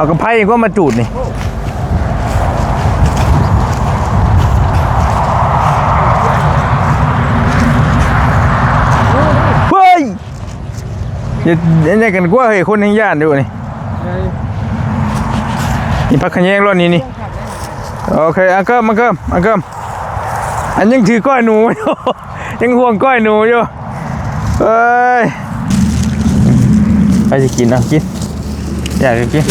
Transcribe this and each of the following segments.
ເອົາກະໄພກວ່າມາຈູດນີ້ ເຮີ້ຍ ຢ່າ ຢ່າແນກກັນກວ່າເຮີ້ຍ ຄົນແຮ່ງຢ້ານຢູ່ນີ້ ນີ້ຜັກຂະແຍງໂລດນີ້ ນີ້ ໂອເຄ ອາເກີມ ອາເກີມ ອາເກີມ ອັນຍັງຖືກ້ອຍໜູຢູ່ ຍັງຫ່ວງກ້ອຍໜູຢູ່ ເອີຍ ໃຜຊິກິນ ເອົາກິນ ຢາກກິນ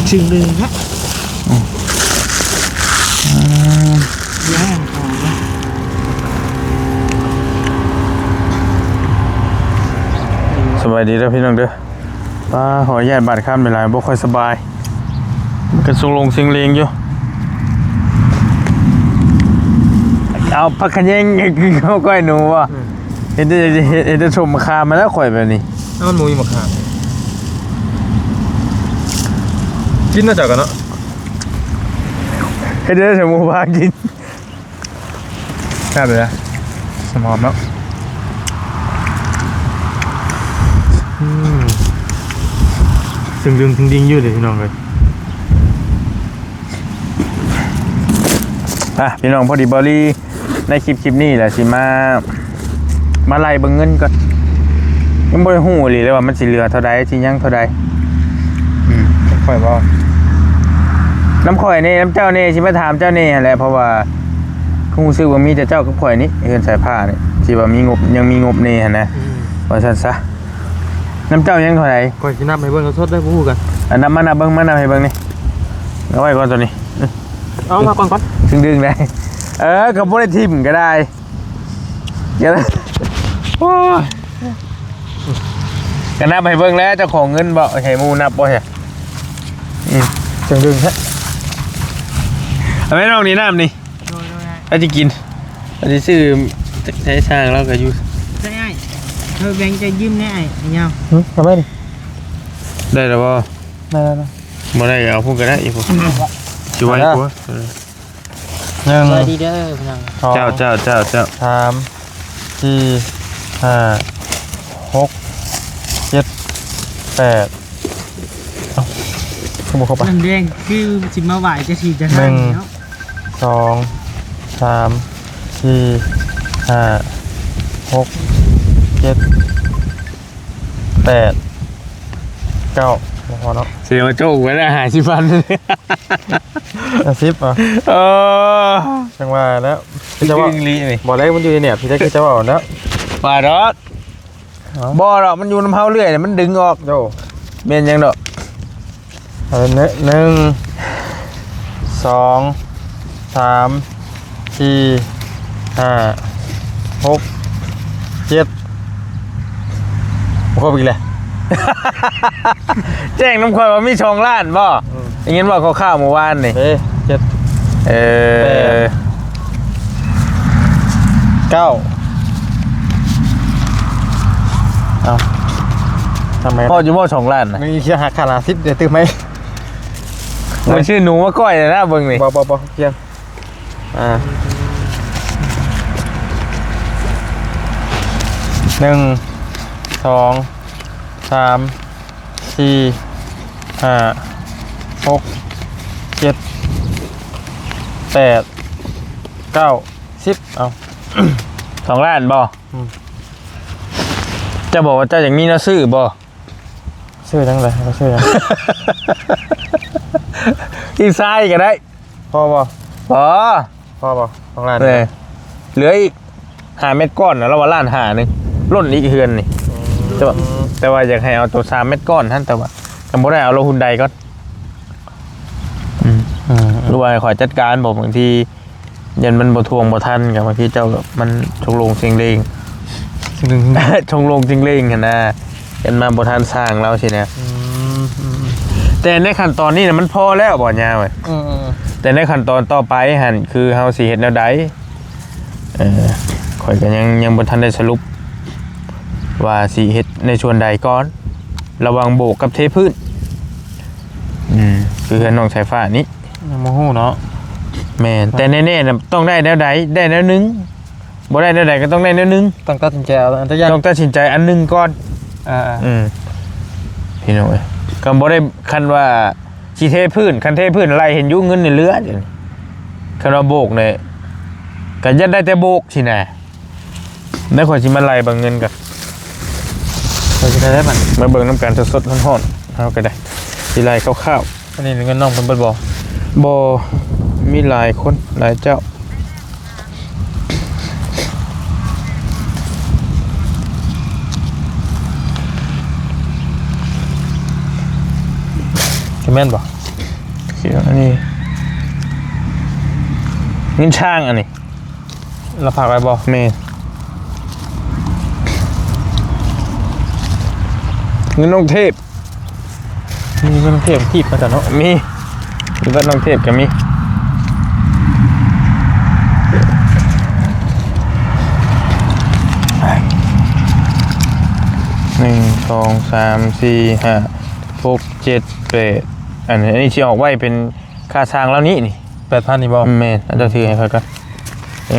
ຊື່ເລີຍນະ ອືມ ອືມ ສະບາຍດີເດີພີ່ນ້ອງເດີ. ປ້າ ຂໍອະນຸຍາດບາດຄຳຫຼາຍໆ ບໍ່ຄ່ອຍສະບາຍ ມັນກະຊົງລົງເຊັງເລງຢູ່ ເອົາຜັກຂະແຍງ ເອົາກ້ອຍໜູບໍ່ ອືມ ເຮັດ ເຮັດ ເຮັດ ເຮັດສົ້ມມະຂາມມາແລ້ວຂ້ອຍແບບນີ້ ເອົາໝູຢູ່ມະຂາມ ກິນເນາະເຈົ້າກະເນາະ ເຮັດໄດ້ໃຫ້ໝູພາກິນ. ແຊບເລີຍ ສະໝອມເນາະ ອືມ ຕຶງດຶງຕຶງດິງຢູ່ເດພີ່ນ້ອງເອີຍ ອ່ະ ພີ່ນ້ອງ ພໍດີບາວລີ ໃນຄລິບ ຄລິບນີ້ແຫຼະ ຊິມາ ມາໄລ່ເບິ່ງເງິນກ່ອນ ຍັງບໍ່ໄດ້ຮູ້ອີ່ຫຼີເລີຍວ່າມັນຊິເຫຼືອເທົ່າໃດ ຊິຍັງເທົ່າໃດ ອືມ ນຳຂ້ອຍບໍ່ ນຳຂ້ອຍແດ່ ນຳເຈົ້າແດ່ ຊິມາຖາມເຈົ້າແດ່ຫັ້ນແຫຼະ ເພາະວ່າ ຮູ້ສຶກວ່າມີແຕ່ເຈົ້າກັບຂ້ອຍນີ້ ເຮືອນສາຍຟ້ານີ້ ທີ່ວ່າມີງົບ ຍັງມີງົບແດ່ຫັ້ນນະ ອືມ ວ່າຊັ້ນຊະ ນຳເຈົ້າຍັງເທົ່າໃດ ຂ້ອຍຊິນັບໃຫ້ເບິ່ງສົດໆເດີ ບໍ່ຮູ້ກັນ ອັນນັບ ມານັບເບິ່ງ ມານັບໃຫ້ເບິ່ງນີ້ ເອົາໄວ້ກ່ອນໂຕນີ້ ເອົາມາກ່ອນກ່ອນ ດຶງໆໄດ້ ເອີ ກະບໍ່ໄດ້ຖິ້ມກະໄດ້ ໂອ້ຍ ກະນັບໃຫ້ເບິ່ງແຫຼະ ເຈົ້າຂອງເງິນບໍ່ ໃຫ້ໝູ່ນັບບໍ່ ອືມ ຈັ່ງດຶງແທ້ ເອົາໄວ້ນ້ອງນີ້ ນ້ຳນີ້ ໂດຍໆ ໃຜຊິກິນ ໃຜຊິຊື້ ໃຊ້ຊ່າງລາວກະຢູ່ ໃຊ້ອ້າຍ ເອີ ແບ່ງໃຈຢືມແດ່ອ້າຍ ຍາວ ຫຶ ເອົາໄວ້ນີ້ ໄດ້ແລ້ວບໍ່ ໄດ້ແລ້ວນະ ບໍ່ໄດ້ກະເອົາພຸ້ນກະໄດ້ ອີ່ພວກ ຊິໄວກວ່າ ເອີ ໜຶ່ງ ສະບາຍດີເດີພີ່ນ້ອງ ສອງ ເຈົ້າ ເຈົ້າ ເຈົ້າ ເຈົ້າ ສາມ ສີ່ ຫ້າ ຫົກ ເຈັດ ແປດ ເອົ້າ ຄືບໍ່ເຂົ້າໄປ ນ້ຳແດງຄືຊິມາໄຫວ້ຈະສີຈະທານເນາະ ໜຶ່ງ ສອງ ສາມ ສີ່ ຫ້າ ຫົກ ເຈັດ ແປດ ເກົ້າ ບໍ່ພໍເນາະ ສະແດງວ່າໂຈກໄວ້ແລ້ວຫ້າສິບພັນ ຫ້າສິບ ເອີ ຈັ່ງວ່າແລ້ວ ຄືຈະວ່າ ອີ່ຫຼີນີ້ ບໍ່ໄດ້ ມັນຢູ່ໃນແໜບ ທີ່ໄດ້ຄືຈະເວົ້າແລ້ວ ວ່າດອກ ເອົ້າ ບໍ່ດອກ ມັນຢູ່ນຳເຮົາເລື້ອຍ ມັນດຶງອອກ ໂອ້ ແມ່ນຫຍັງດອກ ເອົາ ໜຶ່ງ ສອງ ສາມ ສີ່ ຫ້າ ຫົກ ເຈັດ ບໍ່ຄົບອີກແຫຼະ ແຈ້ງນຳຂ້ອຍວ່າມີສອງລ້ານບໍ່ ອືມ ໄດ້ຍິນເວົ້າຄ່າວໆມື້ວານນີ້ ເອີ ເຈັດ ເອີ ແປດ ເກົ້າ ເອົ້າ ທຳໄມ ພໍຢູ່ບໍ່ສອງລ້ານນະ ມີເສຍຫາຄ່າຫ້າສິບ ດຽວຕື່ມໃຫ້ ມັນຊື້ໜູມາກ້ອຍແລ້ວນະ ເບິ່ງນີ້ ບໍ່ ບໍ່ ບໍ່ ພຽງ ອ່າ ໜຶ່ງ ສອງ ສາມ ສີ່ ຫ້າ ຫົກ ເຈັດ ແປດ ເກົ້າ ສິບ ເອົາ ສອງລ້ານບໍ່? ອືມ ເຈົ້າບອກວ່າເຈົ້າຢາກມີແນວຊື້ບໍ່? ຊື້ຫຍັງລະ? ເຮົາຊື້ຫຍັງ? ອີກຊາຍກໍໄດ້. ພໍບໍ່? ພໍ. ພໍບໍ່? ສອງລ້ານ. ເອີ ເຫຼືອອີກຫ້າແມັດກ້ອນນະ ລາວວ່າລ້ານຫ້າໜຶ່ງ ລົ້ນອີກເຮືອນນີ້. ອືມ ແຕ່ວ່າ ແຕ່ວ່າຢາກໃຫ້ເອົາໂຕສາມແມັດກ້ອນຫັ້ນ ແຕ່ວ່າຍັງບໍ່ໄດ້ ເອົາລົງຮຸ່ນໃດກ່ອນ. ອືມ ອືມ ຫຼືວ່າໃຫ້ຂ້ອຍຈັດການບໍ? ບາງທີ ຢ້ານມັນບໍ່ທ່ວງບໍ່ທັນ ກໍບາງທີເຈົ້າກໍມັນຊົງໂລງເຊັງເລງ ຊົງໂລງເຊັງເລງຫັ້ນນະ ຢ້ານມາບໍ່ທັນຊ່າງລາວຊີ້ນະ. ອືມ ອືມ ແຕ່ໃນຂັ້ນຕອນນີ້ນະ ມັນພໍແລ້ວບໍ່ຍາວ? ອືມ ແຕ່ໃນຂັ້ນຕອນຕໍ່ໄປຫັ້ນ ຄືເຮົາຊິເຮັດແນວໃດ? ເອີ ຂ້ອຍກໍຍັງ ຍັງບໍ່ທັນໄດ້ສະຫຼຸບວ່າຊິເຮັດໃນສ່ວນໃດກ່ອນ ລະຫວ່າງໂບກກັບເທພື້ນ. ອືມ ຄືເຮືອນນ້ອງສາຍຟ້ານີ້ ຍັງບໍ່ຮູ້ເນາະ. ແມ່ນ ແມ່ນ ແຕ່ແນ່ໆນະ ຕ້ອງໄດ້ແນວໃດ ໄດ້ແນວໜຶ່ງ ບໍ່ໄດ້ແນວໃດກໍຕ້ອງໄດ້ແນວໜຶ່ງ. ຕ້ອງຕັດສິນໃຈເອົາອັນໃດຢ່າງ ຕ້ອງຕັດສິນໃຈອັນໜຶ່ງກ່ອນ. ອ່າໆ ອືມ ພີ່ນ້ອງເອີຍ ກໍບໍ່ໄດ້ ຄັນວ່າຊິເທພື້ນ ຄັນເທພື້ນໄລ່ເຫັນຢູ່ ເງິນນີ້ເຫຼືອ ດຽວນີ້ ຄັນວ່າໂບກນີ້ກໍຍັງໄດ້ແຕ່ໂບກຊີ້ນະ. ແລ້ວຂ້ອຍຊິມາໄລ່ເບິ່ງເງິນກ່ອນ ຂ້ອຍຊິໄດ້ໄດ້ບັດ ມາເບິ່ງນຳກັນ ສົດໆ ຮ້ອນໆ ເຮົາກໍໄດ້ ຊິໄລ່ຄ່າວໆ. ອັນນີ້ເງິນນ້ອງເພິ່ນເບິດບໍ່? ບໍ່ ມີຫຼາຍຄົນ ຫຼາຍເຈົ້າ. ຊິແມ່ນບໍ່? ຊິ ອັນນີ້ ເງິນຊ່າງອັນນີ້ ລາວຝາກໄວ້ບໍ່? ແມ່ນ ເງິນນ້ອງເທບ ມີເງິນເທບ ເທບມາກັນເນາະ ມີ ມີບັດນ້ອງເທບກໍມີ ໜຶ່ງ ສອງ ສາມ ສີ່ ຫ້າ ຫົກ ເຈັດ ແປດ ອັນນີ້ ອັນນີ້ຊິອອກໄວ້ເປັນຄ່າຊ່າງລາວນີ້ ນີ້ ແປດພັນນີ້ບໍ່? ແມ່ນ ເອົາເຈົ້າຖືໃຫ້ຂ້ອຍກ່ອນ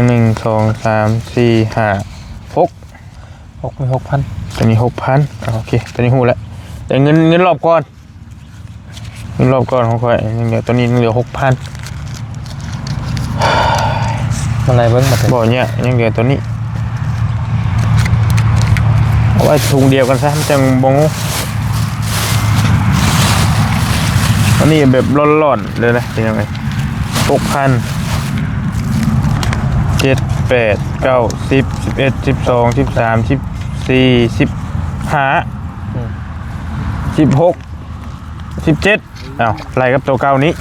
ໜຶ່ງ ສອງ ສາມ ສີ່ ຫ້າ ຫົກ ຫົກ ມີຫົກພັນ ຕົວນີ້ຫົກພັນ ອ່າ ໂອເຄ ຕົວນີ້ຮູ້ແລ້ວ ແຕ່ເງິນ ເງິນລອບກ່ອນ ເງິນລອບກ່ອນຂອງຂ້ອຍ ຍັງເຫຼືອຕົວນີ້ ຍັງເຫຼືອຫົກພັນ ມາໄລ່ເບິ່ງບັດນີ້ ບໍ່ຍາກ ຍັງເຫຼືອຕົວນີ້ ເອົາໄວ້ຖົງດຽວກັນຊະ ມັນຈັ່ງບໍ່ງງ ອັນນີ້ແບບລ້ອນໆ ເລີຍນະ ເປັນຫຍັງໄງ ຫົກພັນ ເຈັດ ແປດ ເກົ້າ ສິບ ສິບເອັດ ສິບສອງ ສິບສາມ ສິບສີ່ ສິບຫ້າ ອືມ ສິບຫົກ ສິບເຈັດ ອ້າວ ໄລ່ກັບໂຕເກົ່ານີ້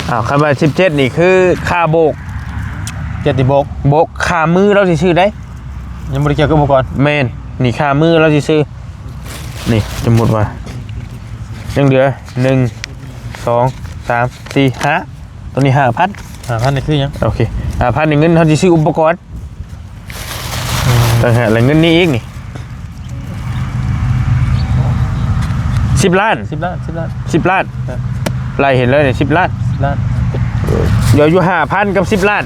ອ້າວ ຄັນວ່າສິບເຈັດນີ້ຄືຄ່າໂບກ ເຈັດນີ້ໂບກ ໂບກ ຄ່າມືລາວຊື່ໆ ເດ້ ຍັງບໍ່ໄດ້ກ່ຽວກັບອຸປະກອນ ແມ່ນ ນີ້ຄ່າມືລາວຊື່ໆ ນີ້ ສົມມຸດວ່າ ຍັງເຫຼືອ ໜຶ່ງ ສອງ ສາມ ສີ່ ຫ້າ ຕົວນີ້ຫ້າພັນ ຫ້າພັນນີ້ຄືຫຍັງ? ໂອເຄ ຫ້າພັນນີ້ເງິນເຮົາຊິຊື້ອຸປະກອນ ອືມ ຕ່າງຫາກ ແລ້ວເງິນນີ້ອີກນີ້ ສິບລ້ານ ສິບລ້ານ ສິບລ້ານ ສິບລ້ານ ເອີ ໄລ່ເຫັນເລີຍນີ້ ສິບລ້ານ ສິບລ້ານ ເຫຼືອຢູ່ຫ້າພັນກັບສິບລ້ານ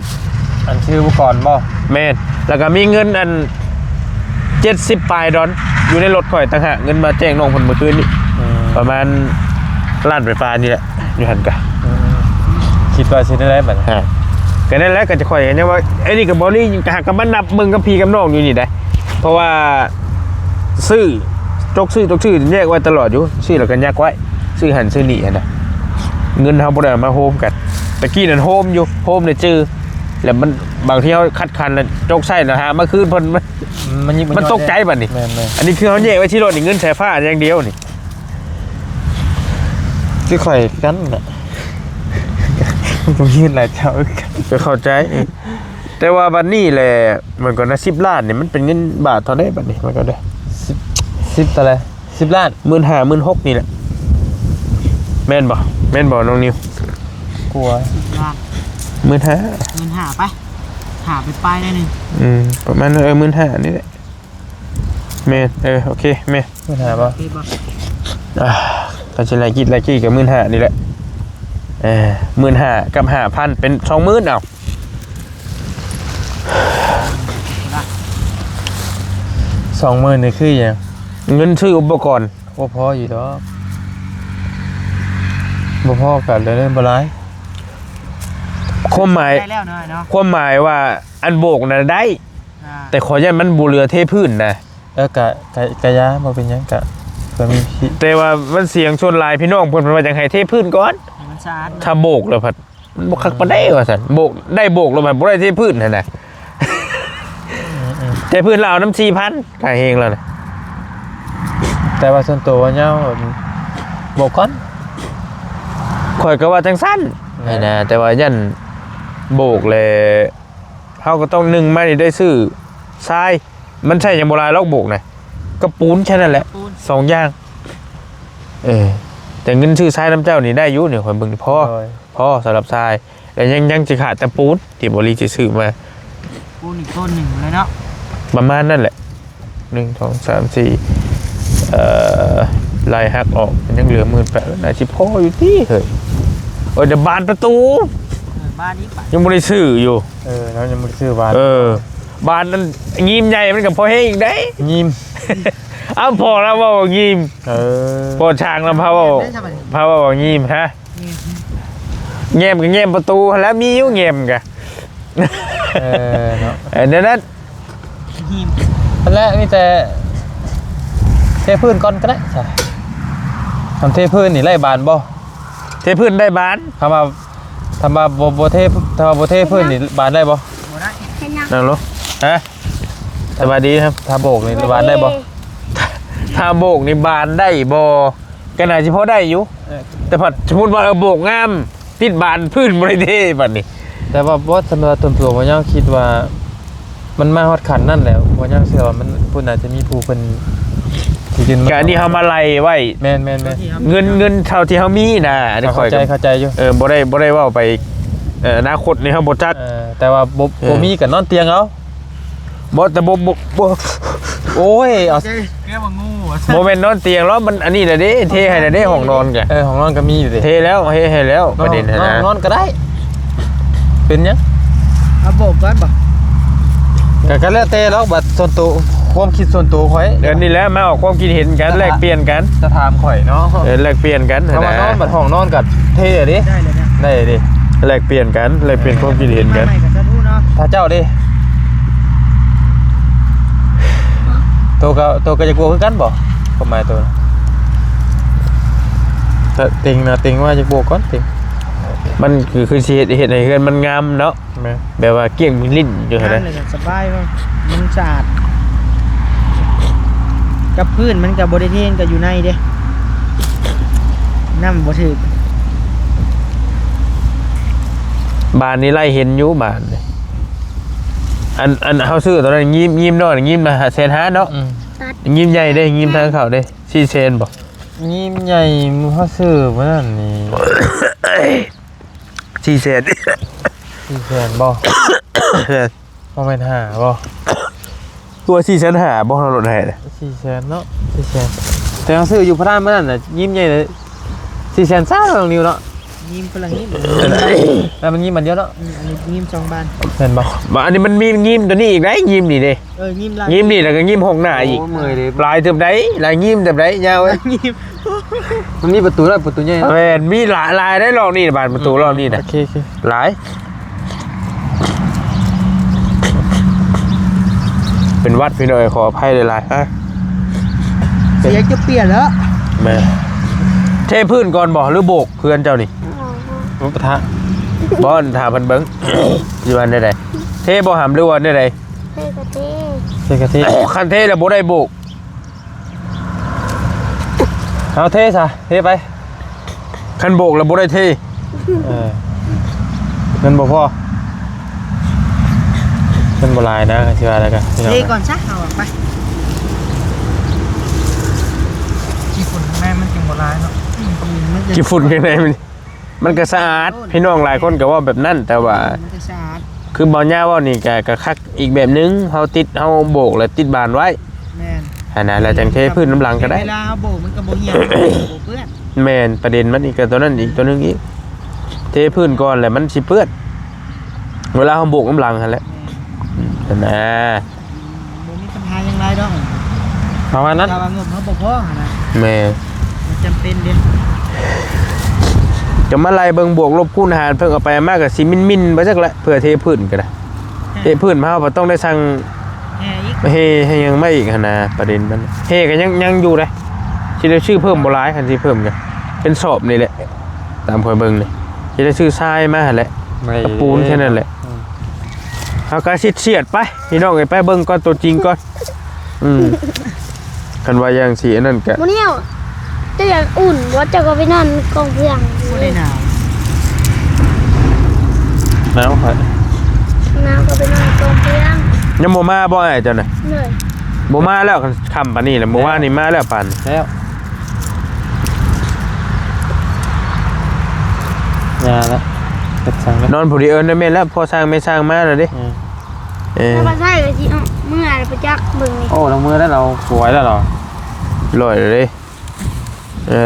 ອັນຊື້ອຸປະກອນບໍ່? ແມ່ນ ແລ້ວກໍມີເງິນອັນ ເຈັດສິບປາຍດອນ ຢູ່ໃນລົດຂ້ອຍຕ່າງຫາກ ເງິນມາແຈ້ງນ້ອງເພິ່ນມື້ຄືນນີ້ ອືມ ປະມານລ້ານປາຍໆ ນີ້ແຫຼະ ຢູ່ຫັ້ນກະ ອືມ ຄິດວ່າຊິໄດ້ຫຼາຍບັດນີ້ ອ່າ ກໍນັ້ນແຫຼະ ກໍຈະຂ້ອຍກໍຍັງວ່າ ອັນນີ້ກໍບໍ່ໄດ້ ກໍຫາກໍມານັບເບິ່ງກັບພີ່ກັບນ້ອງຢູ່ນີ້ໄດ໋ ເພາະວ່າຊື້ ຈົກຊື້ ຈົກຊື້ ແຍກໄວ້ຕະຫຼອດຢູ່ ຊື້ແລ້ວກໍຍັກໄວ້ ຊື້ຫັ້ນຊື້ນີ້ຫັ້ນນະ ເງິນເຮົາບໍ່ໄດ້ເອົາມາໂຮມກັນ ຕະກີ້ນັ້ນໂຮມຢູ່ ໂຮມໃນຈື່ ແລ້ວມັນ ບາງທີເຮົາຄັດຄັນແລ້ວ ຈົກໃສ່ແລ້ວຫາມາຄືນເພິ່ນ ມັນ ມັນຕົກໃຈບັດນີ້ ແມ່ນໆ ອັນນີ້ຄືເຮົາແຍກໄວ້ທີ່ລົດນີ້ ເງິນສາຍຟ້າຢ່າງດຽວນີ້ ຄືຂ້ອຍກັນນະ ມັນກໍມີເງິນຫຼາຍເຈົ້າຄືກັນ ກໍເຂົ້າໃຈ ແຕ່ວ່າບັດນີ້ແຫຼະ ມັນກໍນະ ສິບລ້ານນີ້ ມັນເປັນເງິນບາດເທົ່າໃດບັດນີ້ ມັນກໍໄດ້ ສິບ ສິບເທົ່າໃດ? ສິບລ້ານ ໝື່ນຫ້າ ໝື່ນຫົກ ນີ້ແຫຼະ ແມ່ນບໍ່? ແມ່ນບໍ່ນ້ອງນິວ? ກວ່າ ສິບລ້ານ ໝື່ນຫ້າ ໝື່ນຫ້າ ໄປ ຫ້າໄປປາຍໜ້ອຍໜຶ່ງ ອືມ ປະມານ ເອີ ໝື່ນຫ້າ ນີ້ແຫຼະ ແມ່ນ ເອີ ໂອເຄ ແມ່ນ ໝື່ນຫ້າ ບໍ່? ໂອເຄບໍ່? ອ່າ ກໍຊິໄລ່ກິດໄລ່ກີ່ກັບໝື່ນຫ້າ ນີ້ແຫຼະ ເອີ ໝື່ນຫ້າ ກັບຫ້າພັນ ເປັນສອງໝື່ນ ເອົາ ສອງໝື່ນ ນີ້ຄືຫຍັງ? ເງິນຊື້ອຸປະກອນ ບໍ່ພໍຢູ່ດອກ ບໍ່ພໍກໍໄດ້ບໍ່ຫຼາຍ ຄວາມໝາຍ ໄດ້ແລ້ວເນາະ ຄວາມໝາຍວ່າອັນໂບກນະໄດ້ ອ່າ ແຕ່ຂໍຢ້ານມັນບໍ່ເຫຼືອເທພື້ນນະ ເອີ ກະ ກະ ກະຢ່າ ບໍ່ເປັນຫຍັງ ກະເພື່ອມີ ແຕ່ວ່າມັນສຽງສ່ວນຫຼາຍ ພີ່ນ້ອງເພິ່ນ ເພິ່ນວ່າຢາກໃຫ້ເທພື້ນກ່ອນ ໃຫ້ມັນສະອາດ ຖ້າໂບກແລ້ວພັດ ມັນບໍ່ຄັກປານໃດວ່າຊັ້ນ ໂບກ ໄດ້ໂບກແລ້ວມັນບໍ່ໄດ້ເທພື້ນຫັ້ນນະ ອືມໆ ເທພື້ນລະເອົານຳສີ່ພັນ ຄ່າແຮງລະນະ ແຕ່ວ່າສ່ວນໂຕວ່າຍາວ ໂບກກ່ອນ ຂ້ອຍກໍວ່າຈັ່ງຊັ້ນ ແມ່ນ ຫັ້ນນະ ແຕ່ວ່າຢ້ານໂບກແລ້ວ ເຮົາກໍຕ້ອງ ໜຶ່ງ ມານີ້ໄດ້ຊື້ຊາຍ ມັນໃຊ້ຫຍັງບໍ່ຫຼາຍດອກໂບກນະ ກະປູນແຄ່ນັ້ນແຫຼະ ກະປູນ ສອງຢ່າງ ເອີ ແຕ່ເງິນຊື້ຊາຍນຳເຈົ້ານີ້ໄດ້ຢູ່ນີ້ ຂ້ອຍເບິ່ງພໍ ໂດຍ ພໍສຳລັບຊາຍ ແລ້ວຍັງ ຍັງຊິຂາດແຕ່ປູນທີ່ບໍ່ລີຊິຊື້ມາ ປູນອີກຕົ້ນໜຶ່ງເລີຍເນາະ ປະມານນັ້ນແຫຼະ ໜຶ່ງ ສອງ ສາມ ສີ່ ເອີ ໄລ່ຫັກອອກ ຍັງເຫຼືອໝື່ນແປດ ໜ້າຊິພໍຢູ່ຕິເຮີ້ຍ ໂອ້ຍ ແຕ່ບານປະຕູ ເອີ ບານອີກບານ ຍັງບໍ່ໄດ້ຊື້ຢູ່ ເອີ ເຮົາຍັງບໍ່ໄດ້ຊື້ບານ ເອີ ບານນັ້ນ ຍິ້ມໃຫຍ່ມັນກໍພໍແຮງອີກເດ້ ຍິ້ມ ເອົາ ພໍ່ລາວເວົ້າວ່າຍິມ. ເອີ ພໍ່ຊ່າງລາວພາເວົ້າ ພາເວົ້າວ່າຍິມ. ຮະ ແຍ້ມກໍແຍ້ມປະຕູຫັ້ນແຫຼະ ມີຢູ່ແຍ້ມກະ. ເອີເນາະ ເອີ ແນວນັ້ນ. ຫັ້ນແຫຼະ ມີແຕ່ເທພື້ນກ່ອນກໍໄດ້. ຄັນເທພື້ນນີ້ໄລ່ບານບໍ່? ເທພື້ນໄດ້ບານ. ຖ້າວ່າ ຖ້າວ່າບໍ່ ບໍ່ເທ ຖ້າວ່າບໍ່ເທພື້ນນີ້ບານໄດ້ບໍ່? ບໍ່ໄດ້. ເຮັດຫຍັງ? ນັ່ງລົງ. ຮະ ສະບາຍດີ. ຖ້າ ຖ້າໂບກນີ້ບານໄດ້ບໍ່? ຖ້າໂບກນີ້ບານໄດ້ບໍ່? ກໍໜ້າຊິພໍໄດ້ຢູ່. ເອີ ແຕ່ພັດສົມມຸດວ່າ ເອີ ໂບກງາມ ຕິດບານພື້ນບໍ່ໄດ້ເທບັດນີ້. ແຕ່ວ່າບໍ່ ສຳລັບສ່ວນຕົວບໍ່ຍັງຄິດວ່າ ມັນມາຮອດຂັ້ນນັ້ນແລ້ວ ບໍ່ຍັງເຊື່ອວ່າມັນ ເພິ່ນອາດຈະມີຜູ້ເພິ່ນຊິຢືນມາ. ກະອັນນີ້ເຮົາມາໄລ່ໄວ້. ແມ່ນໆໆ. ເງິນ ເງິນເທົ່າທີ່ເຮົາມີນະ ອັນນີ້ຂ້ອຍກໍເຂົ້າໃຈ ເຂົ້າໃຈຢູ່. ເອີ ບໍ່ໄດ້ ບໍ່ໄດ້ເວົ້າໄປ ເອີ ອະນາຄົດນີ້ເຮົາບໍ່ຈັກ. ເອີ ແຕ່ວ່າບໍ່ ເອີ ບໍ່ມີກໍນອນຕຽງເອົາ. ບໍ່ ແຕ່ບໍ່ ບໍ່ ບໍ່ ໂອ້ຍ ເອົາ ບໍ່ແມ່ນນອນຕຽງຫຼອກ ມັນອັນນີ້ນະເດ້ ເທໃຫ້ນະເດ້ ຫ້ອງນອນກະ. ເອີ ຫ້ອງນອນກໍມີຢູ່ເດ້. ເທແລ້ວ ເທໃຫ້ແລ້ວ ປະເດັນຫັ້ນນະ. ນອນ ນອນກໍໄດ້ ເປັນຫຍັງ? ເອົາໂບກກ່ອນບໍ່? ກໍ ກໍແລ້ວແຕ່ລອກ ບັດສ່ວນໂຕ ຄວາມຄິດສ່ວນໂຕຂ້ອຍ. ເອີ ນີ້ແຫຼະ ມາອອກຄວາມຄິດເຫັນກັນ ແລກປ່ຽນກັນ. ຈະຖາມຂ້ອຍເນາະ. ເອີ ແລກປ່ຽນກັນ. ຖ້າວ່ານອນ ບັດຫ້ອງນອນກໍເທເດ້. ໄດ້ເລີຍນະ ໄດ້ເດ້. ແລກປ່ຽນກັນ ແລກປ່ຽນຄວາມຄິດເຫັນກັນ. ໃໝ່ກໍສາທຸເນາະ. ຖ້າເຈົ້າເດ້? ໂຕກໍ ໂຕກໍຢາກບວກຄືກັນບໍ່? ຄວາມໝາຍໂຕ ຖ້າເຕັງນະ ເຕັງວ່າຢາກບວກກ່ອນ ເຕັງ. ມັນຄື ຄືຊິເຮັດ ເຮັດໃຫ້ເຮືອນມັນງາມເນາະ. ແມ່ນ. ແບບວ່າກ້ຽງເປັນລິ້ນຢູ່ຫັ້ນນະ. ງາມເລີຍ ສະບາຍ ມັນສະອາດ ກັບພື້ນມັນກໍບໍ່ໄດ້ເທ ກໍຢູ່ໃນເດ້ ນ້ຳບໍ່ຖືກ. ບານນີ້ໄລ່ເຫັນຢູ່ ບານນີ້. ອັນ ອັນເຮົາຊື້ຕອນນັ້ນ ຍິ້ມ ຍິ້ມນ້ອຍ ຍິ້ມລະແສນຫ້າເນາະ. ອືມ. ຍິ້ມໃຫຍ່ເດ້ ຍິ້ມທາງເຂົ້າເດ້ ສີ່ແສນບໍ່? ຍິ້ມໃຫຍ່ ເຮົາຊື້ມື້ນັ້ນນີ້ ສີ່ແສນ. ສີ່ແສນບໍ່? ແມ່ນ. ບໍ່ແມ່ນຫ້າບໍ່? ຕົວສີ່ແສນຫ້າບໍ່? ເຮົາລົດໃຫ້ນະ ສີ່ແສນເນາະ ສີ່ແສນ. ແຕ່ເຮົາຊື້ຢູ່ພະລາມມື້ນັ້ນນະ ຍິ້ມໃຫຍ່ເລີຍ ສີ່ແສນຊາວ ນ້ອງນິວເນາະ. ຍິ້ມຄົນລະຍິ້ມ ແລ້ວມັນຍິ້ມອັນດຽວເນາະ. ອືມ ອັນນີ້ຍິ້ມສອງບານ ແມ່ນບໍ່? ບໍ່ ອັນນີ້ມັນມີຍິ້ມຕົວນີ້ອີກໄດ໋ ຍິ້ມນີ້ເດ້. ເອີ ຍິ້ມຫຼາຍ ຍິ້ມນີ້ແລ້ວກໍຍິ້ມຫ້ອງໜ້າອີກ. ໂອ້ ເມື່ອຍເດ້ ຫຼາຍເຕີບໃດ໋ ຫຼາຍຍິ້ມເຕີບໃດ໋ ຍາວເອີຍ. ຍິ້ມ ມັນມີປະຕູແລ້ວ ປະຕູໃຫຍ່. ແມ່ນ ມີຫຼາຍ ຫຼາຍໄດ໋ ລອບນີ້ນະ ບານປະຕູ ອືມ ລອບນີ້ນະ. ໂອເຄ ໂອເຄ ຫຼາຍ ເປັນຫວັດພີ່ນ້ອງເອີຍ ຂໍອະໄພຫຼາຍໆ. ຮະ ສຽງຈະປ່ຽນແລ້ວ. ແມ່ນ. ເທພື້ນກ່ອນບໍ່ ຫຼືໂບກເຮືອນເຈົ້ານີ້? ເອົາປະທະ ບໍ່ ຖ້າເພິ່ນເບິ່ງ ຊິວ່າແນວໃດ? ເທບໍ່ຫຳ ຫຼືວ່າແນວໃດ? ເທກະເທ ເທກະເທ. ຄັນເທແລ້ວບໍ່ໄດ້ໂບກ. ເອົາເທຊະ ເທໄປ. ຄັນໂບກແລ້ວບໍ່ໄດ້ເທ. ເອີ ເງິນບໍ່ພໍ ເງິນບໍ່ຫຼາຍນະ ຊິວ່າແລ້ວກໍ ເທກ່ອນຊະ ເອົາອອກໄປ. ຂີ້ຝຸ່ນຂ້າງໃນມັນຈຶ່ງບໍ່ຫຼາຍເນາະ. ອືມ ມັນຈະ ຂີ້ຝຸ່ນຂ້າງໃນມັນ ມັນກໍສະອາດ ໂອ້ຍ ພີ່ນ້ອງຫຼາຍຄົນກໍເວົ້າແບບນັ້ນ ແຕ່ວ່າ ມັນກໍສະອາດ ຄືເບົາຫຍ້າເວົ້ານີ້ກໍ ກໍຄັກອີກແບບໜຶ່ງ ເຮົາຕິດ ເຮົາໂບກແລ້ວຕິດບານໄວ້. ແມ່ນ. ຫັ້ນນະ ແລ້ວຈັ່ງເທພື້ນນຳຫຼັງກໍໄດ້. ເວລາເຮົາໂບກມັນກໍບໍ່ຫ່ຽວ ບໍ່ເປື້ອນ. ແມ່ນ ປະເດັນມັນອີກກໍຕົວນັ້ນອີກ ຕົວໜຶ່ງອີກ ເທພື້ນກ່ອນແລ້ວມັນຊິເປື້ອນ ເວລາເຮົາໂບກນຳຫຼັງຫັ້ນແຫຼະ. ແມ່ນ. ອືມ ຫັ້ນນະ ອືມ ບໍ່ມີ ຫາຫຍັງຫຼາຍດອກ ປະມານນັ້ນ. ຖ້າວ່າງົບເຮົາບໍ່ພໍຫັ້ນນະ. ແມ່ນ. ມັນຈຳເປັນເດ້ ກໍມາໄລ່ເບິ່ງບວກລົບຄູນຫານ ເພິ່ນເອົາໄປເອົາມາກໍຊິໝິ່ນໆໄປຈັກແຫຼະ ເພື່ອເທພື້ນກໍໄດ້. ແຮ ເທພື້ນມາເຮົາກໍຕ້ອງໄດ້ສັ່ງແຮອີກ ແຮ ແຮຫຍັງມາອີກຫັ້ນນະ ປະເດັນມັນ. ແຮກໍຍັງ ຍັງຢູ່ເດ້ ຊິໄດ້ຊື້ເພີ່ມບໍ່ຫຼາຍ ຄັນຊິເພີ່ມກໍເປັນສອບນີ້ແຫຼະ ຕາມຂ້ອຍເບິ່ງນີ້ ຊິໄດ້ຊື້ຊາຍມາຫັ້ນແຫຼະ ກະປູນແຄ່ນັ້ນແຫຼະ. ອືມ ເຮົາກໍຊິສຽດໄປ ພີ່ນ້ອງເອີຍ ໄປເບິ່ງກ່ອນ ຕົວຈິງກ່ອນ. ອືມ ຄັນວ່າຢ່າງຊີ້ ອັນນັ້ນກະ ມື້ນີ້ເຈົ້າຢາກອຸ່ນບໍ່? ເຈົ້າກໍໄປນອນກອງເຟືອງ. ບໍ່ໄດ້ໜາວ ໜາວຂ້ອຍ ໜາວກໍໄປນອນກອງເຟືອງ. ຍັງບໍ່ມາບໍ່ອ້າຍເຈົ້ານະ? ເລີຍ ບໍ່ມາແລ້ວ ຄ່ຳປານນີ້ແລ້ວ ມື້ວານນີ້ມາແລ້ວປານ ແລ້ວ ຢ່າລະ ເຮັດສັງລະ ນອນຜູ້ດຽວ. ເອີ ແມ່ນແລ້ວ ພໍ່ຊ່າງແມ່ຊ່າງມາແລ້ວເດ້. ອືມ ເອີ ແລ້ວກໍໃຊ້ກໍຊິເອົາເມື່ອໄປຈັກເບິ່ງນີ້. ໂອ້ ລາວເມື່ອແລ້ວ ລາວປ່ວຍແລ້ວເນາະ ລອຍແລ້ວເດ້. ເອີ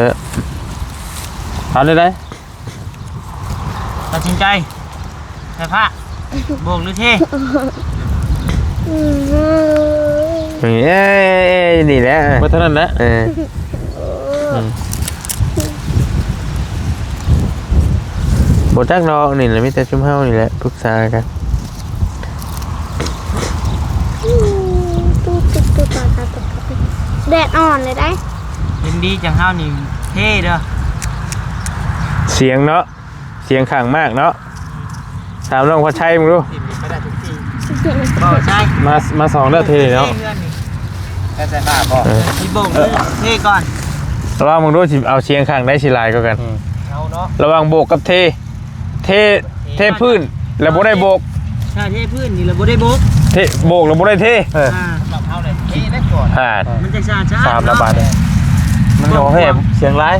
ເອົາໄດ້ ໄດ້ ຕັດສິນໃຈ ໃສ່ຜ້າ ໂບກຫຼືເທ? ອືມ ເອີ ເອີ ນີ້ແຫຼະ ບໍ່ເທົ່ານັ້ນແຫຼະ ເອີ ອືມ ບໍ່ຈັກດອກ ນີ້ແຫຼະ ມີແຕ່ຊຸມເຮົານີ້ແຫຼະ ປຶກສາກັນ. ແດດອ່ອນເລີຍໄດ໋ ເຫັນດີຈັ່ງເຮົານີ້ເທ່ເດີ ສຽງເນາະ. ສຽງຂ້າງມາກເນາະ ຖາມນ້ອງພອດໄຊເບິ່ງດູ ມາ ມາສອງເດີເທ່ເນາະ ເອີ ຊິໂບກເລີຍເທ່ກ່ອນ ລະຫວ່າງເບິ່ງດູຊິເອົາສຽງຂ້າງໃດຊິຫຼາຍກວ່າກັນ ເອົາເນາະ ລະຫວ່າງໂບກກັບເທ ເທ ເທພື້ນ ແລ້ວບໍ່ໄດ້ໂບກ ຖ້າເທພື້ນນີ້ລະບໍ່ໄດ້ໂບກ ເທ ໂບກແລ້ວບໍ່ໄດ້ເທ ເອີ ອ່າ ສຳລັບເຮົາເລີຍ ເທໄດ້ກ່ອນ ອ່າ ມັນຈະຊາຊາ ສາມລະບາດເລີຍ ມັນບໍ່ແຮງ ສຽງຫຼາຍ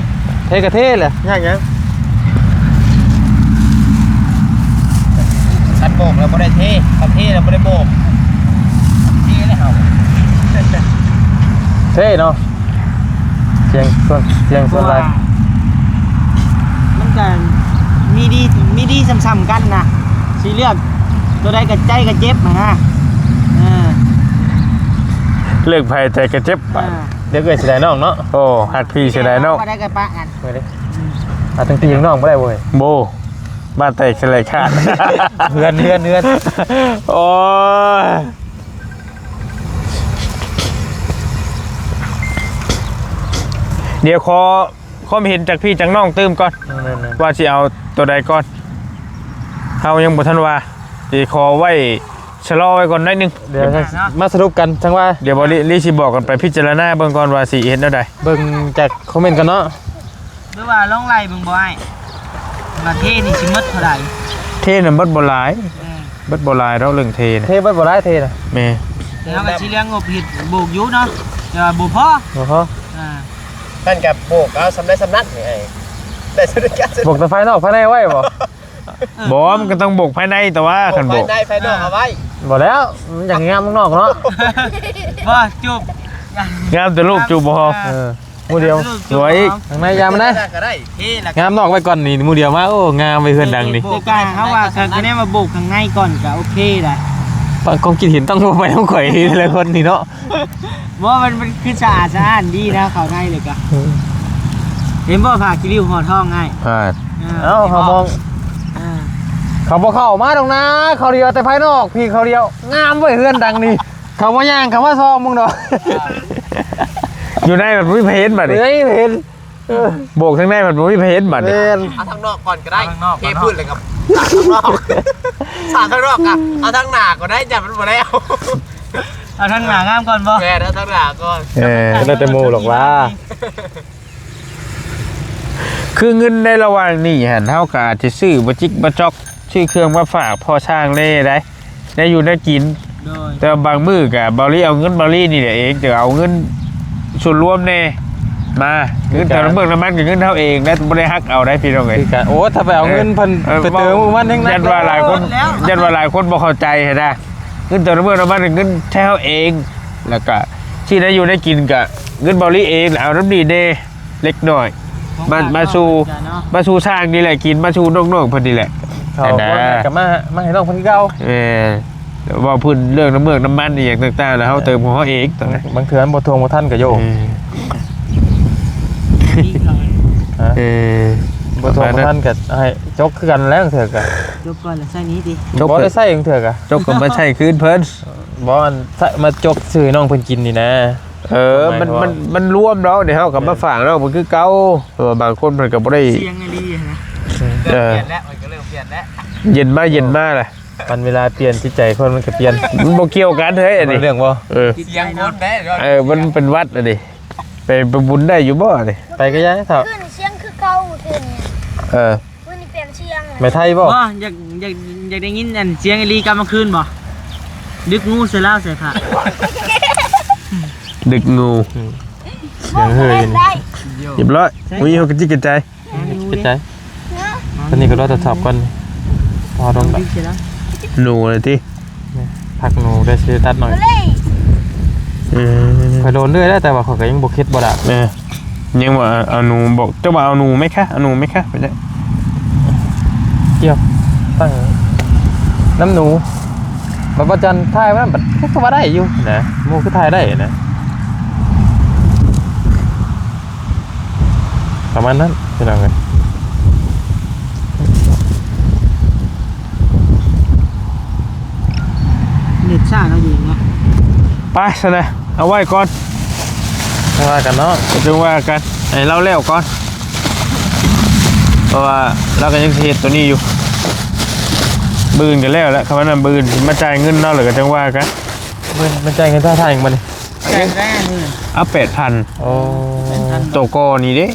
ເທກະເທແຫຼະ ຍາກຫຍັງ ຄັນໂບກແລ້ວບໍ່ໄດ້ເທ ຄັນເທແລ້ວບໍ່ໄດ້ໂບກ ເທແລ້ວເຮົາ ເທເນາະ. ສຽງສ່ວນ ສຽງສ່ວນຫຼາຍ ມັນກະມີດີ ມີດີສ່ຳໆກັນນະ ຊິເລືອກໂຕໃດກະໃຈກະເຈັບຫັ້ນນະ ເອີ ເລືອກໃຜໃຈກະເຈັບ ເອີ ເລືອກເອື້ອຍເສຍດາຍນ້ອງເນາະ ໂອ້ ຮັກພີ່ເສຍດາຍນ້ອງ ບໍ່ໄດ້ກະປະກັນ ເອົາທັງພີ່ທັງນ້ອງບໍ່ໄດ້ເວີຍ ໂບ ບ້ານແຕກສະແຫຼກຂາດ ເຮືອນ ເຮືອນ ເຮືອນ ໂອ້ຍ. ດຽວຂໍຄວາມເຫັນຈາກພີ່ຈາກນ້ອງຕື່ມກ່ອນ ແມ່ນໆ ວ່າຊິເອົາໂຕໃດກ່ອນ ເຮົາຍັງບໍ່ທັນວ່າ ຊິຂໍໄວ້ຊະລໍໄວ້ກ່ອນໜ້ອຍໜຶ່ງ ດຽວມາສະຫຼຸບກັນຈັ່ງວ່າ ດຽວບໍ່ລີ ລີຊິບອກກັນໄປພິຈາລະນາເບິ່ງກ່ອນວ່າຊິເຮັດແນວໃດ ເບິ່ງຈາກຄອມເມັນກ່ອນເນາະ. ຫຼືວ່າລອງໄລ່ເບິ່ງບໍ່ອ້າຍ ວ່າເທນີ້ຊິໝົດເທົ່າໃດ? ເທນະໝົດບໍ່ຫຼາຍ ເອີ ໝົດບໍ່ຫຼາຍດອກເລື່ອງເທນະ ເທໝົດບໍ່ຫຼາຍເທນະ ແມ່ນ ເຮົາກະຊິເຫຼືອງົບເຮັດໂບກຢູ່ເນາະ ແຕ່ວ່າບໍ່ພໍ ບໍ່ພໍ ອ່າ ເພິ່ນກະໂບກເອົາສ່ຳໃດສ່ຳນັ້ນນີ້ ໄດ້ສ່ຳນັ້ນ ໂບກແຕ່ພາຍນອກພາຍໃນໄວ້ບໍ່? ບໍ່ ມັນກະຕ້ອງໂບກພາຍໃນ ແຕ່ວ່າຄັນໂບກພາຍໃນພາຍນອກເອົາໄວ້ ບໍ່ແລ້ວ ມັນຢາກງາມຂ້າງນອກເນາະ ບໍ່ ຈູບ ງາມແຕ່ລູກຈູບບໍ່ພໍ ເອີ. ໝູ່ດຽວ ສວຍອີກ ທາງໃນຢ່າມານະ ງາມນອກໄວ້ກ່ອນນີ້ ໝູ່ດຽວມາ ໂອ້ ງາມໄວ້ເຮືອນຫຼັງນີ້ ແຕ່ກະເຮົາວ່າ ກະແນມວ່າໂບກຂ້າງໃນກ່ອນກະໂອເຄໄດ໋ ຄວາມຄິດເຫັນຕ້ອງບໍ່ໄປນຳຂ້ອຍແຕ່ລະຄົນນີ້ເນາະ ບໍ່ ມັນ ມັນຄືສະອາດສະອ້ານດີນະ ເຂົ້າໃນເລີຍກະ ເຫັນບໍ່ ຜ້າຂີ້ລິ້ວຫໍ່ທອງອ້າຍ ອ່າ ເອີ ເອົ້າ ເຮົາມອງ ອ່າ ເຂົາບໍ່ເຂົ້າມາດອກນາ ເຂົາດຽວແຕ່ພາຍນອກ ພີ້ເຂົາດຽວ ງາມເວີຍເຮືອນຫຼັງນີ້ ເຂົາບໍ່ຍ່າງເຂົ້າມາສ່ອງເບິ່ງດອກ ຢູ່ໃນມັນບໍ່ມີໃຜເຫັນບາດນີ້ ເອີຍ ເຫັນ ເອີ ໂບກທາງໃນມັນບໍ່ມີໃຜເຫັນບາດນີ້ ແມ່ນ ເອົາທາງນອກກ່ອນກະໄດ້ ເທພື້ນແລ້ວກະສາດທາງນອກ ສາດທາງນອກກະເອົາທາງໜ້າກ່ອນໄດ້ ຢ້ານມັນບໍ່ແລ້ວ ເອົາທາງໜ້າງາມກ່ອນບໍ່ ແມ່ນ ເອົາທາງໜ້າກ່ອນ ເອີ ແລ້ວແຕ່ໝູ່ດອກວ່າ ຄືເງິນໃນລະຫວ່າງນີ້ຫັ້ນ ເຮົາກະອາດຈະຊື້ບໍ່ຈິກບໍ່ຈອກ ຊື້ເຄື່ອງມາຝາກພໍ່ຊ່າງແດ່ໄດ໋ ແນວຢູ່ແນວກິນ ໂດຍ ແຕ່ວ່າບາງມື້ກະເບົາລີເອົາເງິນເບົາລີນີ້ແຫຼະເອງ ຈະເອົາເງິນສ່ວນລວມແດ່ມາ ເງິນເຕີມນ້ຳເມືອກນ້ຳມັນກະເງິນເຮົາເອງນະ ບໍ່ໄດ້ຮັກເອົາໄດ໋ພີ່ນ້ອງເອີຍ ຄືກັນ ໂອ້ ຖ້າໄປເອົາເງິນເພິ່ນ ເອີ ໄປເຕີມມັນແຮງໜັກ ຢ້ານວ່າຫຼາຍຄົນ ຢ້ານວ່າຫຼາຍຄົນບໍ່ເຂົ້າໃຈຫັ້ນນະ ເງິນເຕີມນ້ຳເມືອກນ້ຳມັນກະເງິນໃຊ້ເຮົາເອງ ແລ້ວກະ ທີ່ໄດ້ຢູ່ໄດ້ກິນກະເງິນເບົາລີເອງ ແລ້ວເອົານຳນີ້ແດ່ ເລັກນ້ອຍ ມາ ມາສູ່ ມາສູ່ຊ່າງນີ້ແຫຼະກິນ ມາສູ່ນ້ອງໆເພິ່ນນີ້ແຫຼະ ເຂົາ ອັນນະ ກະມາ ມາໃຫ້ນ້ອງເພິ່ນຄືເກົ່າ ແມ່ນ ເວົ້າພື້ນເລື່ອງນ້ຳເມືອກນ້ຳມັນອີ່ຫຍັງຕ່າງໆ ແລ້ວເຮົາເຕີມຂອງເຮົາເອງ ບາງເທື່ອມັນບໍ່ທ່ວງບໍ່ທັນກະໂຍ ເອີ ຮະ ເອີ ບໍ່ທ່ວງບໍ່ທັນກະໃຫ້ຈົກຄືກັນແລ້ວ ເທື່ອກະ ຈົກກ່ອນແລ້ວໃຊ້ນີ້ຕິ ຈົກ ບໍ່ໄດ້ໃຊ້ເທື່ອກະ ຈົກກະມາໃຊ້ຄືນເພິ່ນ ບໍ່ ອັນ ມາຈົກຊື້ໃຫ້ນ້ອງເພິ່ນກິນນີ້ນະ ເອີ ມັນ ມັນ ມັນລວມດອກ ດຽວເຮົາກະມາຝາກນ້ອງເພິ່ນຄືເກົ່າ ເພາະວ່າບາງຄົນເພິ່ນກະບໍ່ໄດ້ ສຽງອີ່ຫຼີຫັ້ນນະ ເອີ ເລີ່ມປ່ຽນແລ້ວ ມັນກະເລີ່ມປ່ຽນແລ້ວ ເຢັນມາ ເຢັນມາລະ ມັນເວລາປ່ຽນຈິດໃຈຄົນມັນກະປ່ຽນ ມັນບໍ່ກ່ຽວກັນເຮີ້ຍ ອັນນີ້ ເລື່ອງບໍ່ ເອີ ສຽງຄົນແດ່ ເອີ ມັນເປັນຫວັດອັນນີ້ ໄປ ໄປບຸນໄດ້ຢູ່ບໍ່ນີ້ ໄປກະຢ່າເຖົ້າ ຂຶ້ນສຽງຄືເກົ່າເທື່ອນີ້ ເອີ ມື້ນີ້ປ່ຽນສຽງ ແມ່ໄທບໍ່ ບໍ່ ຢາກ ຢາກ ຢາກໄດ້ຍິນອັນສຽງອີ່ຫຼີກັບມາຄືນບໍ່ ດຶກງູໃສ່ລາວໃສ່ຂ້າ ດຶກງູ ອືມ ສຽງເຮີ້ຍ ຮຽບຮ້ອຍ ອຸ້ຍ ເຮົາກະຈິກກະໃຈ ກະໃຈ ຕອນນີ້ກະລໍກະສອບກ່ອນ ພໍລົງລະ ໜູລະຕິ ຜັກໜູໄດ້ຊິຕັດໜ້ອຍ ເອີ ຂ້ອຍໂດນເລື້ອຍແລ້ວ ແຕ່ວ່າຂ້ອຍກະຍັງບໍ່ເຄັດບໍ່ດາກ ເອີ ຍັງວ່າເອົາໜູ ບອກເຈົ້າວ່າເອົາໜູໄໝຄະ ເອົາໜູໄໝຄະ ໄປເດີ ກ່ຽວຕັ້ງນຳໜູ ບັດບໍ່ຈັນຖ່າຍມັນ ບັດຄືວ່າໄດ້ຢູ່ນະ ໝູ່ຄືຖ່າຍໄດ້ນະ ປະມານນັ້ນພີ່ນ້ອງເອີຍ. ເນັດຊ້າເນາະ ຍິງເນາະ. ໄປຊັ້ນນະ ເອົາໄວ້ກ່ອນ ຈັ່ງວ່າກັນເນາະ ຈັ່ງວ່າກັນ ໃຫ້ລາວແລ້ວກ່ອນ ເພາະວ່າລາວກໍຍັງຊິເຮັດໂຕນີ້ຢູ່ ມື້ອື່ນກໍແລ້ວແຫຼະ. ຄັນວ່ານັ້ນມື້ອື່ນມາຈ່າຍເງິນລາວ ແລ້ວກໍຈັ່ງວ່າກັນ. ມື້ອື່ນມາຈ່າຍເງິນຄ່າຖ່າຍຫຍັງບັດນີ້? ຈ່າຍໄດ້ມື້ອື່ນ ເອົາແປດພັນ. ໂອ້ ແປດພັນ ໂຕກໍນີ້ເດ້.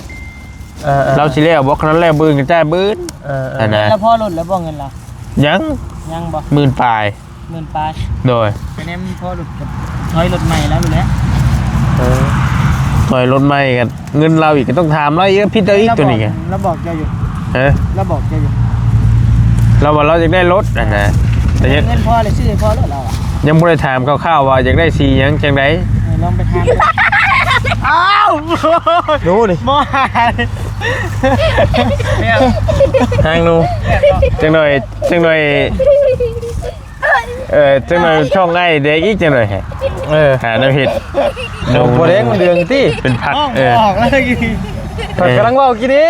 ເອີໆ ລາວຊິແລ້ວບໍ່? ຄັນນັ້ນແລ້ວ ມື້ອື່ນກໍຈ່າຍມື້ອື່ນ. ເອີໆ ຫັ້ນນະ. ແລ້ວພໍຫຼຸດແລ້ວບໍ່ເງິນລາວ? ຍັງ ຍັງບໍ່? ໝື່ນປາຍ. ໝື່ນປາຍ. ໂດຍ. ໄປແນມພໍຫຼຸດກັບຖອຍລົດໃໝ່ແລ້ວແຫຼະ. ເອີ ຖອຍລົດໃໝ່ກໍເງິນລາວອີກ ກໍຕ້ອງຖາມລາວອີກ ຜິດລາວອີກ ແລ້ວ ໂຕນີ້ກໍ ລາວບອກເຈົ້າຢູ່. ຮະ? ລາວບອກເຈົ້າຢູ່. ລາວວ່າລາວຢາກໄດ້ລົດຫັ້ນນະ ແຕ່ຍັງ ເງິນພໍແລ້ວ ຊື້ໃຫ້ພໍໂລດລາວອະ. ຍັງບໍ່ໄດ້ຖາມຄ່າວໆວ່າຢາກໄດ້ສີຫຍັງຈັ່ງໃດ. ເອີ ລອງໄປຖາມ. ອ້າວ ໜູນີ້ ບໍ່ຫາຍ. ຫາງໜູ ຈັກໜ່ອຍ ຈັກໜ່ອຍ ເອີ ຈັກໜ່ອຍຊ່ອງອ້າຍແດງອີກຈັກໜ່ອຍ. ເອີ ຫາແນວເຮັດ. ໂອ້ ບໍ່ແດງ ມັນເຫຼືອງຕິ ເປັນພັກ. ເອີ ອອກແລ້ວກີ້ ຂ້ອຍກຳລັງເວົ້າກີ້ນີ້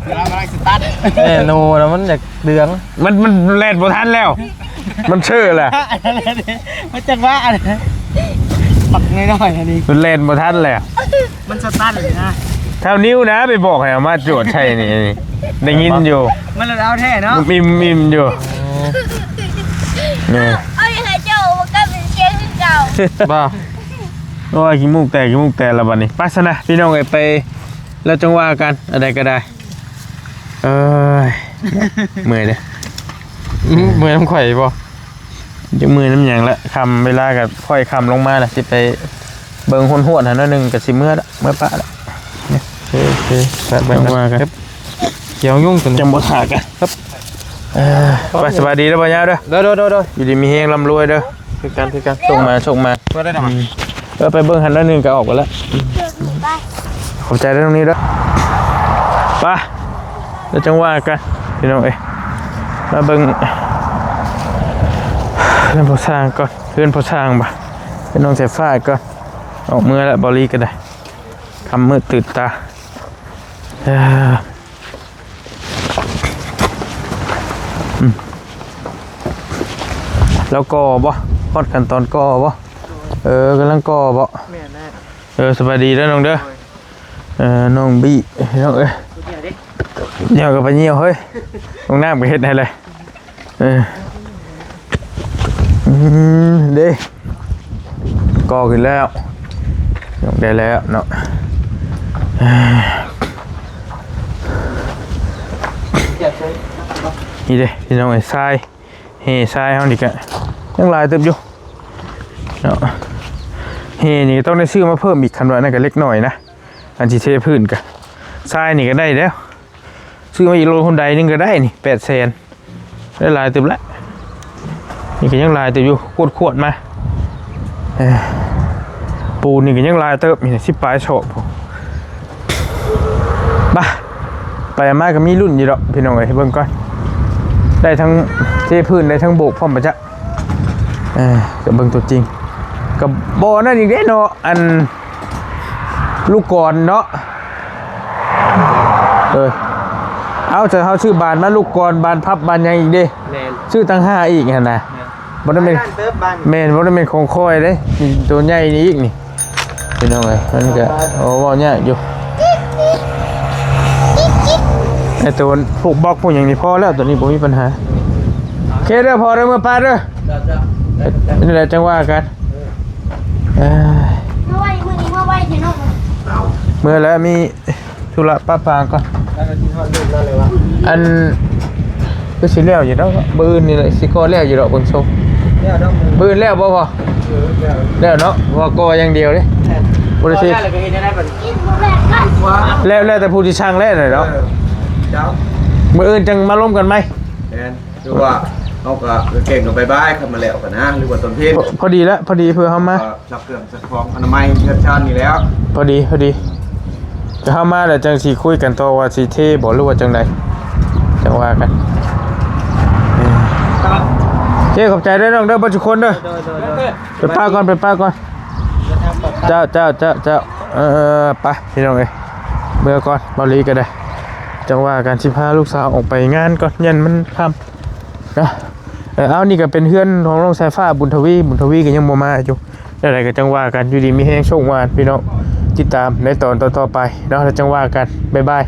ກຳລັງສະຕັດ. ເອີ ໜູນະ ມັນຢາກເຫຼືອງ ມັນ ມັນແລ່ນບໍ່ທັນແລ້ວ ມັນເຊີແລ້ວ ມັນຈັງຫວະອັນ ບັກນ້ອຍໆ ອັນນີ້ ມັນແລ່ນບໍ່ທັນແລ້ວ. ມັນສະຕັນນະ ເທົ່ານິ້ວນະ ໄປບອກໃຫ້ເອົາມາຈວດໃສ່ນີ້ ໄດ້ຍິນຢູ່. ມັນລະເອົາແທ້ເນາະ ອີ່ມໆຢູ່. ເອີ ເອົາໃຫ້ເຈົ້າກໍເປັນເຊຍຄືເກົ່າ. ບໍ່ ໂອ້ຍ ຂີ້ມູກແຕກ ຂີ້ມູກແຕກແລ້ວບັດນີ້. ໄປຊັ້ນນະ ພີ່ນ້ອງເອີຍ ໄປແລ້ວຈັ່ງວ່າກັນ ອັນໃດກໍໄດ້. ເອີຍ ເມື່ອຍເດ້. ເມື່ອຍນຳຂ້ອຍບໍ່? ຈະເມື່ອຍນຳຫຍັງລະ ຄ່ຳເວລາກໍຄ່ອຍຄ່ຳລົງມາລະ ຊິໄປເບິ່ງຫ້ວນໆຫັ້ນໜ້ອຍໜຶ່ງກໍຊິເມືອລະ ເມືອປະລະ. ໂອເຄ ໂອເຄ ໄປ ໄປ ວ່າກັນ. ຂຽວຍຸງຕົວນີ້ ຈັ່ງບໍ່ຖ້າກັນ. ເອີ ໄປ ສະບາຍດີເດີ ບໍ່ຍາວເດີ. ໂດຍ ໂດຍ ໂດຍ ໂດຍ. ຢູ່ດີມີແຮງ ລ່ຳລວຍເດີ. ຄືກັນ ຄືກັນ ສົ່ງມາ ສົ່ງມາ. ເອີ ໄປເບິ່ງຫັ້ນໜ້ອຍໜຶ່ງກໍອອກໄປລະ. ຂອບໃຈເດີ ນ້ອງນິວເດີ. ໄປ ແລ້ວຈັ່ງວ່າກັນ ພີ່ນ້ອງເອີຍ. ມາເບິ່ງເຮືອນພໍ່ຊ່າງກ່ອນ ເຮືອນພໍ່ຊ່າງບໍ່ ເຮືອນນ້ອງສາຍຟ້າກ່ອນ. ອອກເມືອລະ ເບົາລີກໍໄດ້ ຄ່ຳມືດຕື່ນຕາ. ເອີ ອືມ ແລ້ວກໍບໍ່ ຮອດຂັ້ນຕອນກໍບໍ່? ເອີ ກຳລັງກໍບໍ່? ແມ່ນແຫຼະ. ເອີ ສະບາຍດີເດີນ້ອງເດີ. ໂດຍ. ເອີ ນ້ອງບີ້ ນ້ອງເອີຍ ດຽວເດ້ ດຽວກໍໄປຍ່ຽວເຮີ້ຍ ຫ້ອງນ້ຳກໍເຮັດໃຫ້ເລີຍ. ເອີ ອືມ ເດ້ ກໍຂຶ້ນແລ້ວ ຍົກໄດ້ແລ້ວເນາະ. ນີ້ເດ້ ພີ່ນ້ອງເອີຍ ຊາຍ ແຮ່ຊາຍເຮົານີ້ກະຍັງຫຼາຍເຕີບຢູ່ເນາະ. ແຮ່ນີ້ກໍຕ້ອງໄດ້ຊື້ມາເພີ່ມອີກ ຄັນວ່ານັ້ນກໍເລັກນ້ອຍນະ. ອັນຊິເທພື້ນກະ ຊາຍນີ້ກໍໄດ້ແລ້ວ ຊື້ມາອີກໂລ ຮຸນໄດໜຶ່ງກໍໄດ້ນີ້ ແປດແສນ ໄດ້ຫຼາຍເຕີບແລ້ວ. ນີ້ກໍຍັງຫຼາຍເຕີບຢູ່ ຂວດໆມາ. ເອີ ປູນນີ້ກໍຍັງຫຼາຍເຕີບ ນີ້ສິບປາຍສອບພຸ້ນ. ມາ ໄປມາກໍມີລຸ້ນຢູ່ດອກ ພີ່ນ້ອງເອີຍ ເບິ່ງກ່ອນ. ໄດ້ທັງເທພື້ນ ໄດ້ທັງໂບກພ້ອມປະຈັກ. ເອີ ກໍເບິ່ງຕົວຈິງ ກໍບໍ່ນັ້ນອີກເດ້ເນາະ ອັນລູກກອນເນາະ. ເອີ ເອົາ ເຈົ້າ ເຮົາຊື້ບານມາ ລູກກອນ ບານພັບ ບານຫຍັງອີກເດ້. ແມ່ນ ຊື້ຕັ້ງຫ້າອີກຫັ້ນນະ. ແມ່ນ ບໍ່ໄດ້ແມ່ນ ຫຼາຍລ້ານເຕີບບານ. ແມ່ນ ບໍ່ໄດ້ແມ່ນຂອງຂ້ອຍເດ້ ມີຕົວໃຫຍ່ນີ້ອີກນີ້ ພີ່ນ້ອງເອີຍ. ມັນກໍ ໂອ້ ເວົ້າຍາກຢູ່ ໄອ້ຕົວຜູກບລັອກ ຜູກຫຍັງນີ້ພໍແລ້ວ ຕົວນີ້ບໍ່ມີບັນຫາ. ໂອເຄເດີ ພໍເດີ ເມືອປາເດີ. ເປັນຈັ່ງໃດຈັ່ງວ່າກັນ. ເອີ ເມື່ອໄວ ມື້ນີ້ເມື່ອໄວແທ້ເນາະ. ເອົາ ເມື່ອແລ້ວ ມີທຸລະປະປາງກ່ອນ. ແລ້ວກໍຊິຮອດລູກແລ້ວເລີຍວະ. ອັນ ຄືຊິແລ້ວຢູ່ດອກ ມື້ອື່ນນີ້ແຫຼະ ຊິກໍແລ້ວຢູ່ດອກ ເບິ່ງຊົງ. ແລ້ວດອກ ມື້ອື່ນແລ້ວບໍ່ພໍ່? ເອີ ແລ້ວ ແລ້ວເນາະ ເພາະວ່າກໍຢ່າງດຽວເດ້. ແມ່ນ ບໍ່ໄດ້ຊິ ກໍແລ້ວ ແລ້ວກໍເຮັດໄດ້ບັດນີ້. ແລ້ວ ແລ້ວແຕ່ຜູ້ທີ່ສັ່ງແລ້ວເນາະ. ເອີ ເຈົ້າ ມື້ອື່ນຈັ່ງມາລົມກັນໃໝ່. ແມ່ນ ຄືວ່າເຮົາກໍເກັ່ງກັນບາຍໆ ຄັນມາແລ້ວກັນນະ ຫຼືວ່າຕອນເພນ. ພໍ ພໍດີແລ້ວ ພໍດີເພື່ອເຮົາມາ ເອີ ຊັກເຄື່ອງຊັກຂອງອະນາໄມເຮືອນຊານນີ້ແຫຼ້ວ. ພໍດີ ພໍດີ ກໍເຮົາມາແລ້ວຈັ່ງຊິຄຸຍກັນຕໍ່ວ່າຊິເທບໍ່ ຫຼືວ່າຈັ່ງໃດ ຈັ່ງວ່າກັນ. ເອີ ໂອເຄ ເອີ ຂອບໃຈເດີນ້ອງເດີ ເບິດທຸກຄົນເດີ. ໂດຍ ໂດຍ ໂດຍ. ໄປປ້າກ່ອນ ໄປປ້າກ່ອນ. ເດີນທາງປອດໄພ. ເຈົ້າ ເຈົ້າ ເຈົ້າ ເຈົ້າ. ເອີ ໄປພີ່ນ້ອງເອີຍ ເມືອກ່ອນ ເບົາຫຼີກໍໄດ້ ຈັ່ງວ່າກັນ. ຊິພາລູກສາວອອກໄປງານກ່ອນ ຢ້ານມັນຄ່ຳເນາະ. ເອີ ເອົາ ນີ້ກໍເປັນເຮືອນຂອງນ້ອງສາຍຟ້າ ບຸນທະວີ ບຸນທະວີກໍຍັງບໍ່ມາຢູ່. ແນວໃດກໍຈັ່ງວ່າກັນ ຢູ່ດີມີແຮງ ໂຊກໝານພີ່ນ້ອງ ຕິດຕາມໃນຕອນຕໍ່ໆໄປເນາະ ແລ້ວຈັ່ງວ່າກັນ. ບາຍບາຍ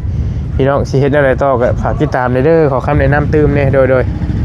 ພີ່ນ້ອງ ຊິເຮັດແນວໃດຕໍ່ກໍຝາກຕິດຕາມແດ່ເດີ ຂໍຄຳແນະນຳຕື່ມແດ່. ໂດຍ ໂດຍ.